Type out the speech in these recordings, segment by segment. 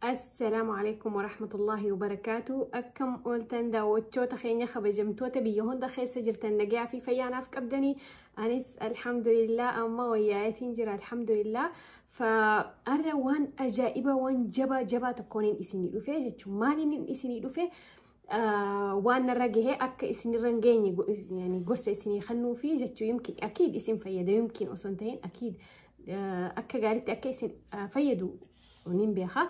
Assalaamu alaikum warahmatullahi wabarakaatu. Akkam ooltan daawwattoota keenya kabajamtoota biyya hunda keessa jirtan, nagaa fi fayyaanaaf qabdanii? Anis alhamdulillah, amma wayyaayetiin jira, alhamdulillah. Har'a waan ajaa'iba, waan jabaa jabaa tokkoon isinii dhufe jechuun, maaliin isinii dhufe? Waan narra gahee akka isinirra hin geenye gorsa isinii kennuu fi jechuu. Yumkin akiid isin fayyada, yumkin osoo hin ta'in akiid akka gaariitti akka isin fayyadu nin beeka.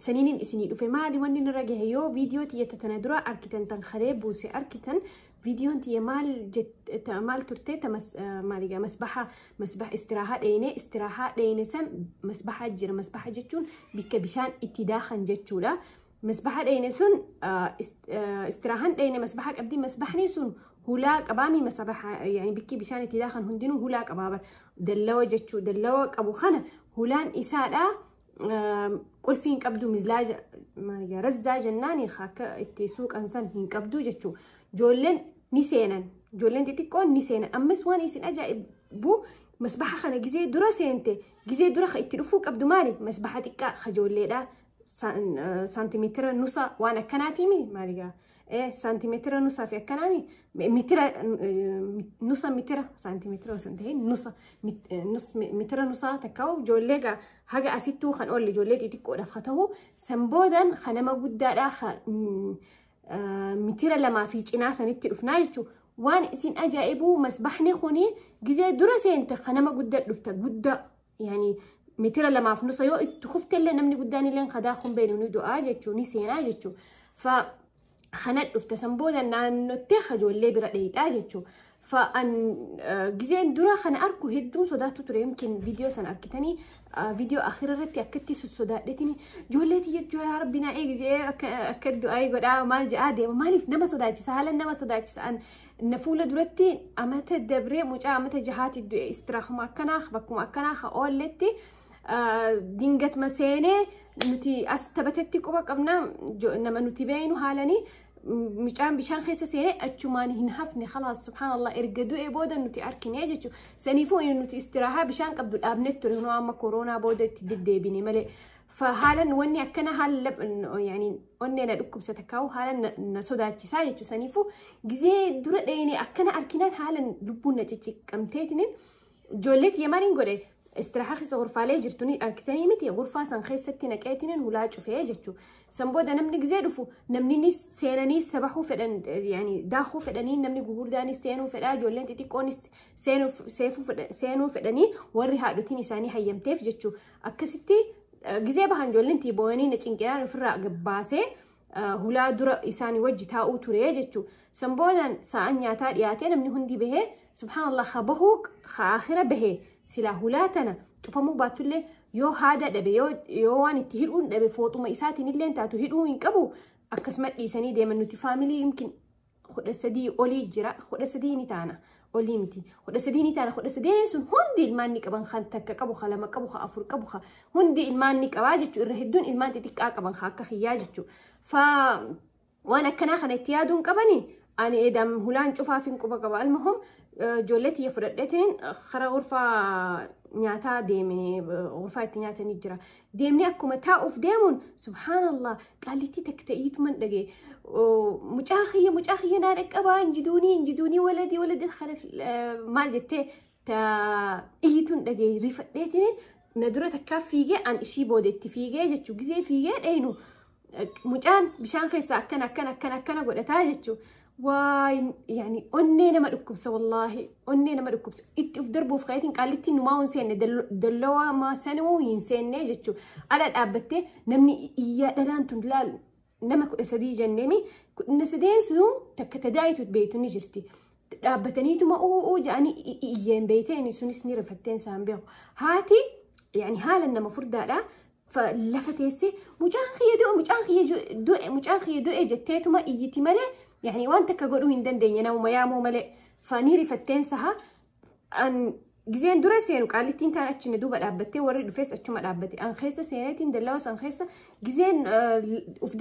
Saniinin isinii dhufe. Maali wanni nurra gahe? Yoo viidiyoo tiyyata tana dura arkitan, tan kalee buuse arkitan, viidiyoon tiyya maal maal turte? Maaligaa masbaha, masbaha istiraahaa dheeyne. Istiraahaa dheeyne san masbaha jira. Masbaha jechuun bikka bishaan itti daakan jechuudha. Masbaha dheeyne sun, istiraahaan dheeyne masbaha qabdi. Masbahni sun hulaa qabaami. Masbaha yani bikki bishaan itti daakan hundinuu hulaa qabaa, dallawa jechuu. Dallawa qabu kana hulaan isaadha qulfii hin qabdu, mizlaaja razzaa jennaan akka itti suuqan san hin qabdu jechuu. Ijoolleen ni seenan, ijoolleen xixiqqoon ni seenan. Ammas waan isin ajaa'ibu, masbaha kana gizee dura seente, gizee dura itti dhufuu qabdu maali? Masbaha xiqqaa ijoolleedha, saantimeetira nusa waan akkanaatiimi, maaligaa, saantimeetira nusaa fi akkanaami, mitira nusa, mitira saantimeetira osoo hin ta'in nusa, mitira nusaa takkaa'u ijoollee gaa haga asittuu kan oolle ijoollee xixiqqoodhaaf haa ta'u. San boodan kan nama guddaadhaa mitira 2 fi cinaa sanitti dhufnaa jechuudha. Waan isin ajaa'ibu, masbahni kuni gizee dura seente kan nama guddaa dhufta, guddaa yani mitira 2f nusa yoo itti kuftellee namni guddaan illee kadaa kun beenu ni du'aa jechuudha, ni seenaa jechuudha. Fa kana dhufte, san booda naannottee ijoollee bira dheeyxaa jechuudha. Fa'aan gizeen dura kana arku hedduun sodaatu ture. Yookiin viidiyoo sana arkitanii, viidiyoo akhira irratti akkatti sodaadheetini ijoollee tiyyatti "Yaa Rabbi naa eegi" jedhee akka du'aa godhaa maal jedhaa deema. Maaliif nama sodaachisa? Haala nama sodaachisa. Na fuula duratti amata dabree mucaa amata 6ti du'e. Istiraahuma akkanaa, bakkuma akkanaa haa oolletti dingatma seenee nuti as taphatetti quba qabna, nama nuti beeynu haalanii mucaan bishaan keessa seenee achumaan hin hafne. Khalaas, subhaanallah, erga du'e booda nuti arkine jechuudha. Saniifuu nuti istiraahaa bishaan qabdu dhaabne ture. Hunoo amma koronaa booda itti deddeebine malee. Haalan wanni akkana haala yani onnee na dhukkubsata kaa'u, haala na sodaachisaa jechuudha. Saniifuu gizee dura dheeyne akkana arkinaan haala lubbuun na cicciqqamteetiniin ijoollee tiyya maaliin godhe? Istirahaa keessa gurfaalee jirtu ni arkitanii miti? Gurfaa san keessatti naqeetiniin hulaa cufee jechuudha. San booda namni gizee dhufu, namni ni seenanii sabahuu fedhan, yani daakuu fedhanii, namni gurguddaanis seenuu fedhaa, ijoolleen xixiqqoonis seenuu fedhanii, warri haadhotiin isaanii hayyamteef jechuudha. Akkasitti gizee bahan ijoolleen tiibooyanii na cinqinaan ofirraa gabbaasee hulaa dura isaanii wajji taa'uu ture jechuudha. San boodaan sa'aan nyaataa dhiyaatee namni hundi bahee, subhaanallah, ha bahuu ha akhira bahee silaa hulaa tana cufamuu baatullee yoo haada dhabe, yoo waan itti hidhuun dhabe, fooxuma isaatiin illee taatu hidhuu hin qabu, akkasuma dhiisanii deeman. Nuti faamilii yumkin 13 olii jira, 13 ni taana, olii miti, 13 ni taana. 13 sun hundi ilmaan ni qaban, kan takka qabu, kan lama qabu, kan afur qabu, kan hundi ilmaan ni qabaa jechuudha. Irra hedduun ilmaan xixiqqaa qaban kan akka kiyyaa jechuudha. Fa waan akkanaa kana itti yaaduun qabanii ani edam hulaan cufaaf hin quba qaba. Almuhum, ijoollee tiyya fudhadheetiin karaa gurfaa nyaataa deemne. Gurfaa itti nyaatanii jira. Deemnee akkuma taa'uuf deemuun, subhaanallah, qaallittii takka ta'iituman dhagee, "Mucaa kiyya, mucaa kiyya naa dhaqqabaa, injiduunii, injiduunii, waladii, waladii" maal jettee iyyituun dhagee. Rifadheetiin na dura takkaa fiigee, an ishii booda itti fiigee jechuu. Gizee fiigee dheenu mucaan bishaan keessaa akkana akkana akkana akkana godhataa jechuu. Waay, yani onnee nama dhukkubsa, wallaahi onnee nama dhukkubsa. Itti uf darbuuf kayetiin qaallittiin numaa hin seenne, dallawaa sanuu hin seenne jechuu. Ala dhaabbattee namni iyyaa dhalaan tun laal, nama 13 jenneemi, 13 sun takka tadaayitu beeytu ni jirti. Dhaabbataniituma u'uu jedhanii iyyeen beeyteen sunis ni rifatteen isaan beeku. Haati yani haala nama furdaadha. Lafa teessee "Mucaan kiyya du'e, mucaan kiyya du'e, mucaan kiyya du'e" jetteetuma iyyiti malee yani waan takka godhuu hin dandeenye, namuma yaamuu malee. Fanii rifatteen saha an gizeen dura seenu qaallittiin taan achi na duuba dhaabbattee, warri dhufes achuma dhaabbate. An keessa seeneetiin dallawa san keessa gizeen uf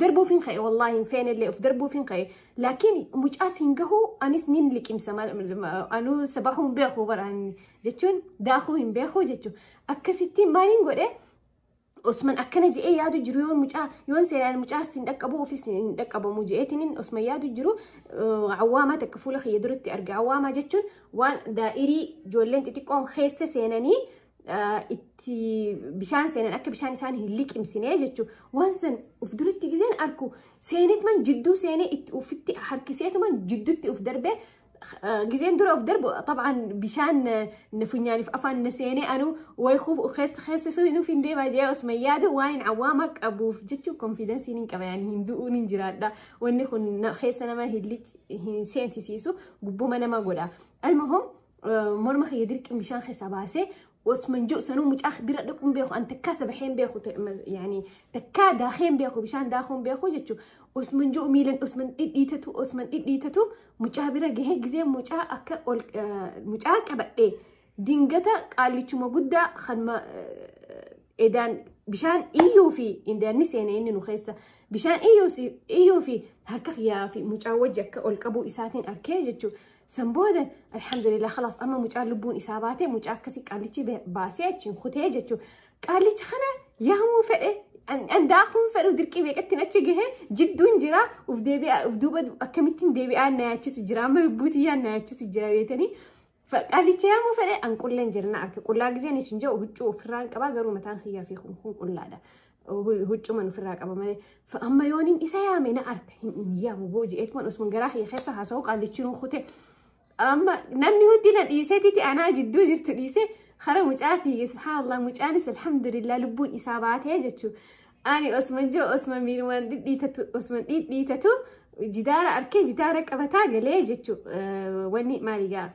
darbuuf hin ka'e, wallaahi hin feenellee uf darbuuf hin ka'e, laakiin mucaas hin gahu, anis nin liqimsa. Anuu sabahuu hin beeku baraan jechuun daakuu hin beeku jechuun. Akkasitti maaliin godhe? Osman akkana je'ee yaadu jiru yoon mucaa yoon seenaan mucaa sin dhaqqabu ofis hin dhaqqabamu je'eetiniin osman yaadu jiru awwaamaa takka fuula kiyya duratti arga. Awwaamaa jechuun waan daa'irii ijoolleen xixiqqoon keessa seenanii itti bishaan seenan akka bishaan isaan hin liqimsine jechuudha. Waan san uf duratti gizeen arku seenetman jidduu seenee itti ufitti harkiseetuman jidduutti uf darbee gizeen dura of darbu طبعا bishaan funyaaniif afaan na seenee anu way keessa keessa sunuuf hin deemaa jee osuma yaadu waan awwaama qabuuf jechuun konfidensiin hin qaba yaani hin du'uun hin jiraadha. Wanni kun keessa nama hin seensisiisu gubbuma nama godha. Almuhum morma kiyya dirqin bishaan keessa baasee osman ji'u sanuu mucaa bira dhaquun beeku an takkaa sabaxeen beeku yaani takkaa daakheen beeku bishaan daakuun beeku jechuudha. Osman ji'u miilan osman dhidhiitatu osman dhidhiitatu mucaa bira gahee gizee mucaa akka ol mucaa qabadhee dingata qaallichuma guddaa kanma edaan bishaan iyyuu fi indaanni seene inni nu keessa bishaan iyyuu fi harka kiyyaa fi mucaa wajji akka ol qabuu isaatiin arkee jechuudha. San booda alhamdulillah khalaas amma mucaan lubbuun isaa baatee mucaa akkasii qaallichi baasee achiin kutee jechuudha. Qaallichi kana yaamuu fedhe an daakuun fedhu dirqii meeqatti achi gahee jidduun jira uf deebi'a uf duuba akkamittiin deebi'aa na yaachisu jira amma lubbuutii yaa na yaachisu jira beetanii. Qaallicha yaamuu fedhe an qulleen jirna arke qullaa gizeen isin jiru huccuu ofirraan qabaa garuu mataan kiyyaa fi kun qullaadha. Huccuman ofirraa qaba malee. Amma yooniin isa yaame na arka hin yaamu booji'eetuman osuma garaa kiyya keessa haasa'u qaallichi nuu kute. Amma namni hundi na dhiiseetiti anaa jidduu jirtu dhiise kara mucaa fiige subhaanallah mucaanis alhamdulillah lubbuun isaa baatee jechuudha. Ani osman jiru osman miilumaan dhidhiitatu osman dhidhiitatu jidaara arkee jidaara qabataa galee jechuudha. Wanni maali gaa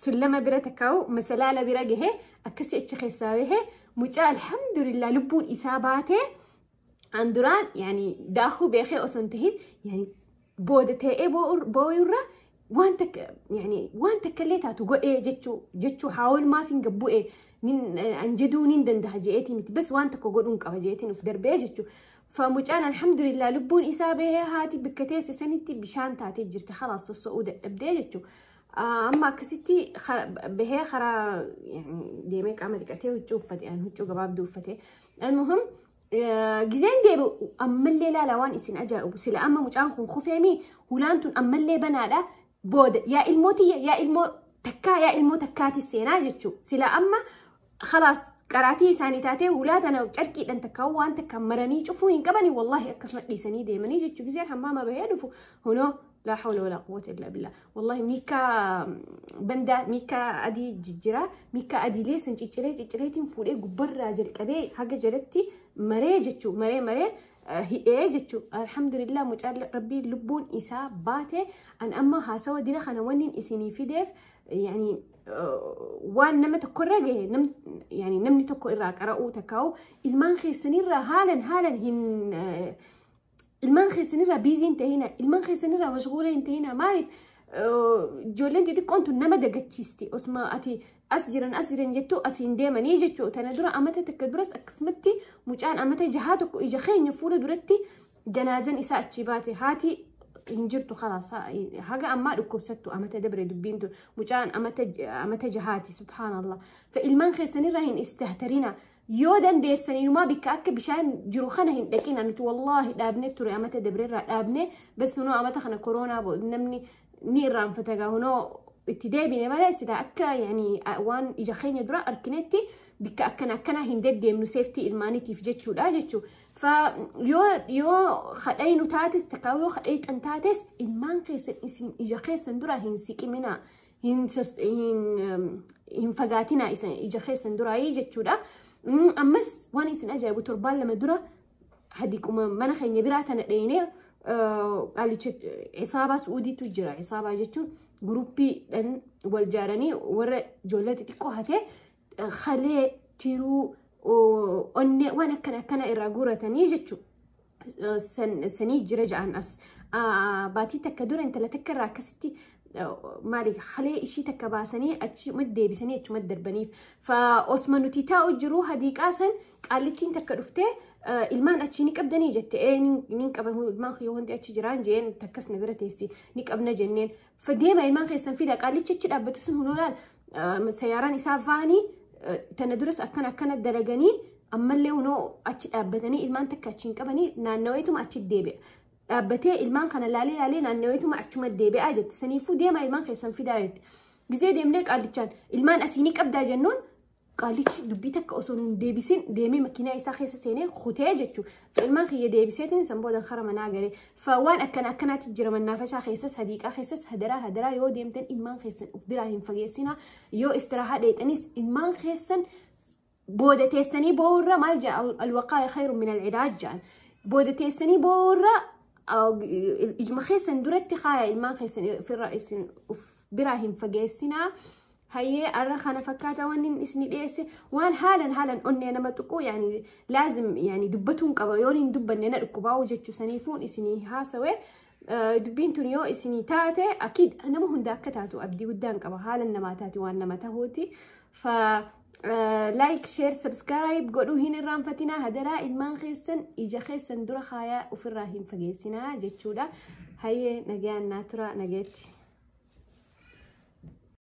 sullama bira takkaa'u masalaala bira gahee akkasii achi keessaa bahee mucaa alhamdulillah lubbuun isaa baatee an duraan yaani daakuu beekee osoo hin tahin yaani booda ta'ee booyurra waan takka yaani waan takka illee taatu godhee jechuu haawol maaf hin gabbu'e an jedhuu nin danda'a je'eetii miti bas waan tokko godhuun qaba je'eetiin uf darbee jechuudha. Famucaan alhamdulillah lubbuun isaa bahee haati bakka teesse sanitti bishaan taatee jirti khalaas sossoo'uu dadhabdee jechuudha. Amma akkasitti bahee karaa deemee qaama dhiqatee huccuu uffate huccuu gabaabduu uffate. Almuhim gizeen deebi'u ammallee laala waan isin ajaa'ibu sila amma mucaan kun kufeemii hulaan tun ammallee banaadha booda yaa ilmoo tiyya yaa ilmoo takkaa yaa ilmoo takkaati seenaa jechuudha. Sila amma khalaas qaraatii isaanii taatee hulaa tana carqiidhaan takkaa waan takka maranii cufuu hin qabanii wallaahi akkasuma dhiisanii deemanii jechuudha. Gizeen hammaama bahee dhufu hunoo laa hawla walaa quwwata illaa billah. Wallaahi miikaa bandaa miikaa adii jijjiraa miikaa adiilee san cicciree ciccireetiin fuudhee gubbarraa jalqabee haga jalatti maree jechuudha. Maree maree hidhee jechuudha. Alhamdulillah mucaan rabbii lubbuun isaa baate an amma haasawa dila kana wanni isinii fideef yaani waan nama tokkorra gahe yani namni tokko irraa qara'uu takkaa'u ilmaan keessanirraa haalan haalan hin ilmaan keessanirraa biizii hin tahina ilmaan keessanirraa mashguula hin tahina maaliif ijoolleen xixiqqoon tun nama dagachiisti osuma ati as jiran jettu asiin deemanii jechuudha. Tana dura amata takka duras akkasumatti mucaan amata jahaa tokko ija keenya fuula duratti janaazan isaa achi baate haati hin jirtu khalaas haga ammaa dhukkubsattu amata dabre dubbiin tun mucaan amata jahaati subhaanallah. Fa ilmaan keessanirraa hin istahtarina yoo dandeessaniinumaa bikka akka bishaan jiru kana hin dhaqina nuti wallaahi dhaabne ture amata dabrerraa dhaabne bas hunoo amata kana koronaa namni ni irraanfata gaa hunoo itti deebine malee sida akka yani waan ija keenya dura arkinetti bikka akkana akkana hin deddeemnu seeftii ilmaaniitiif jechuudha jechuudha. Fa yoo kadhaynu taates takkaa yoo kadhayxan taates ilmaan keessan isin ija keessan dura hin siqimina hin fagaatina ija keessan duraa jechuudha. Ammas waan isin ajaa'ibu torbaan lama dura hadiquma mana keenya biraa tana dheenee qaalicha isaabaa su'uudiitu jira. Isaabaa jechuun guruppiidhaan wal jaaranii warra ijoollee xixiqqoo hatee kalee tiruu onnee waan akkana akkana irraa guuratanii jechuudha. Sanii jira ja'an as baatii takka dura intala takka irraa akkasitti maali kalee ishii takka baasanii achuma deebisanii achuma darbaniif. Fa osuma nuti taa'u jiru hadiiqaa san qaallittiin takka dhuftee ilmaan achii ni qabdanii jette ee ni qaba ilmaan kiyyoo hundi achi jiraan jeen takkas na bira teessi ni qabna jenneen. Fa deema ilmaan keessan fida qaallichi achi dhaabbatu sun hunoo laal sayaaraan isaa vaanii tana duras akkana akkana dalaganii Ammallee hunoo achi dhaabbatanii ilmaan takka achi hin qabanii, naannaweetuma achi deebi'a. Dhaabbatee ilmaan kana laalee laalee naannaweetuma achuma deebi'aa jette. Saniifuu deemaa, ilmaan keessan fidaa jette. Gizee deemnee qaallichaan ilmaan asii ni qabdaa jennuun, qaallichi dubbii takka osoo hin deebisin deemee makiinaa isaa keessa seenee kutee jechuudha. Ilmaan kiyya deebiseetiin san booda kara manaa galee. Waan akkana akkanaatti jira mannaafashaa keessas, hadiiqaa keessas. Hadaraa hadaraa, yoo deemtan ilmaan keessan of biraa hin fageessinaa. Yoo istiraahaa dheexanis ilmaan keessan booda teessanii boo'urra, maal jedha, الوقاية خير من العلاج jedhan. Booda teessanii boo'urra ijma keessan duratti kaaya, ilmaan keessan ofirraa isin of biraa hin fageessinaa. Hayyee, arra kana fakkaata wanni isin dhiyeesse. Waan haalan haalan onnee nama tuqu, yani laazim yani dubbatuun qaba, yoon hin dubbanne na dhukkubaa'u jechuu. Saniifuun isinii haasawe. Dubbiin tun yoo isinii taate, akiid nama hunda akka taatu abdii guddaan qaba, haalan namaa taate waan nama tahuuti. Fa like, share, subscribe godhuu hin irraanfatinaa. Hadaraa, ilmaan keessan ija keessan dura kaayaa, ofirraa hin fageessinaa jechuudha. Hayyee, nagayaan naa tura, nageetti.